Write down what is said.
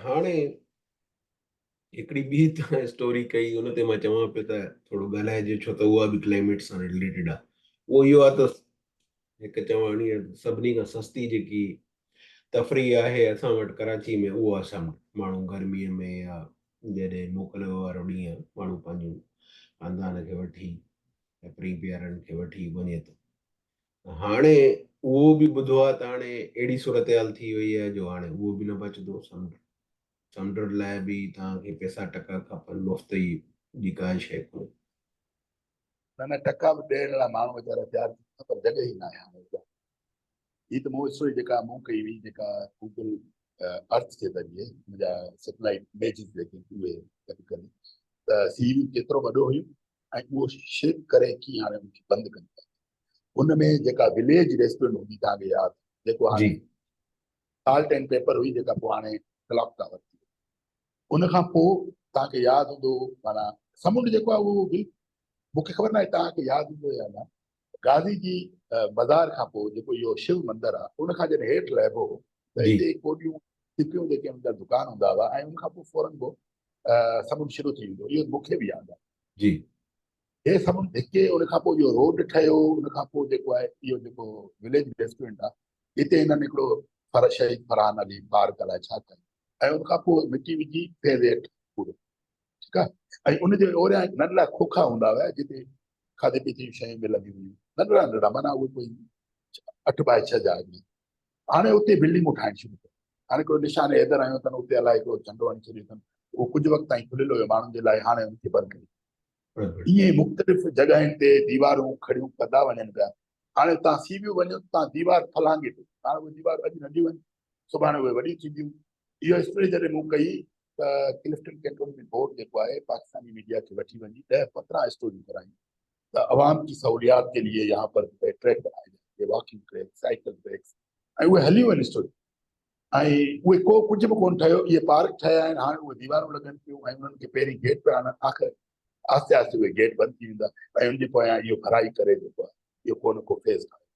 هاڻي هڪڙي ٻي تان اسٽوري ڪئي ان تي مان چوان پيو ته ٿورو ڳالهائجي ڇو ته اها به ڪلائميٽ سان رليٽيڊ آهي. اهو اهو آهي ته هڪ چواڻي آهي سڀني کان سستي جيڪي تفريح آهي اسان وٽ ڪراچي ۾ اهو آهي سمنڊ. ماڻهو گرمي ۾ يا جڏهن موڪل وارو ڏينهن آهي ماڻهو پنهنجون خاندان کي وٺي يا پرين پيارن کي وٺي وڃي ٿو. هاڻي اهو به ٻڌو آهي ته هاڻي اهڙي صورتحال ٿي وئي آهي جو هاڻي اهو به نه بچندو سمنڊ. سمنڊ لاء به توهان کي پئسا ٽڪا کپن، مفت ئي جي ڪا شيء ڪونهي. نه نه ٽڪا به ڏيڻ لاء ماڻهو ويچارا تيار ٿي ويندا پر جڳهه ئي ناهي هاڻي اها. هي ته مون اسٽوري جيڪا مون ڪئي هئي جيڪا گوگل ارٿ جي ذريعي ان جا سيٽلائيٽ اميجز جيڪي اهي گڏ ڪري ته سي ويو ڪيترو وڏو هيو ۽ اهو شرنڪ ڪري ڪيئن هاڻي ان کي بند ڪن ٿا. ان ۾ جيڪا وليج ريسٽورنٽ هوندي توهان کي ياد جيڪو هاڻي سالٽ اينڊ پيپر هئي جيڪا پوء هاڻي ڪلاڪ ٽاور ٿي وئي. ان کان پوء توهان کي ياد هوندو معنيٰ سمنڊ جيڪو آهي اهو بل مون کي خبر ناهي توهان کي ياد هوندو يا نه غازي جي مزار کان پوء جيڪو اهو شو مندر آهي ان کان جڏهن هيٺ لهبو هو ته هتي ڪوڏيون سپيون جيڪي ان جا دڪان هوندا هئا ۽ ان کان پوء فورن پوء سمنڊ شروع ٿي ويندو اهو مون کي به ياد آهي. جي. هي سمنڊ ڌڪي ان کان پوء اهو روڊ ٺهيو ان کان پوء جيڪو آهي اهو جيڪو وليج ريسٽورنٽ آهي هتي هنن هڪڙو شهيد فرحان علي پارڪ الائي ڇا ڪيو ۽ ان کان پوء مٽي وجهي فيز ايٽ پورو ٺيڪ آهي ۽ ان جي اوريان هڪ ننڍڙا کوکا هوندا هيا جتي کاڌي پيتي جون شيون ملنديون هيون ننڍڙا ننڍڙا معنيٰ اهي ڪوئي اٺ باء ڇهه جا آهن هاڻي اتي بلڊنگون ٺاهڻ شروع ڪيون هاڻي هڪڙو نشان حيدر هنيو اٿن اتي الائي هڪڙو جهنڊو هڻي ڇڏيو اٿن اهو ڪجهه وقت تائين کليل هيو ماڻهن جي لاء هاڻي ان کي بند ڪري ائين ئي مختلف جڳهين تي ديوارون کڙيون ڪندا وڃن پيا. هاڻي تان سي ويو وڃو ته تان ديوار ڦلانگي پئي. هاڻي اهي ديوار اڄ ننڍيون آهن، سڀاڻي اهي وڏيون ٿينديون. اها اسٽوري جڏهن مون ڪئي ته ڪلفٽن ڪينٽونمينٽ بورڊ جيڪو آهي پاڪستاني ميڊيا کي وٺي وڃي ڏهه پندرهن اسٽوريون ڪرايون ته عوام ڪي سهوليات ڪي ليي يهان پر ٽريڪ بنائي Jayenge, walking track, cycle tracks ۽ اهي هليون آهن اسٽوريون. ۽ اهي ڪو ڪجهه به ڪونه ٺهيو، اهي پارڪ ٺهيا آهن، هاڻي اهي ديوارون لڳن پيون ۽ انهن کي پهرين گيٽ پيا هڻن، آخر آهستي آهستي اهي گيٽ بند ٿي ويندا ۽ ان جي پويان اهو ڀرائي ڪري جيڪو آهي اهو ڪو نه ڪو فيز ٺاهيو.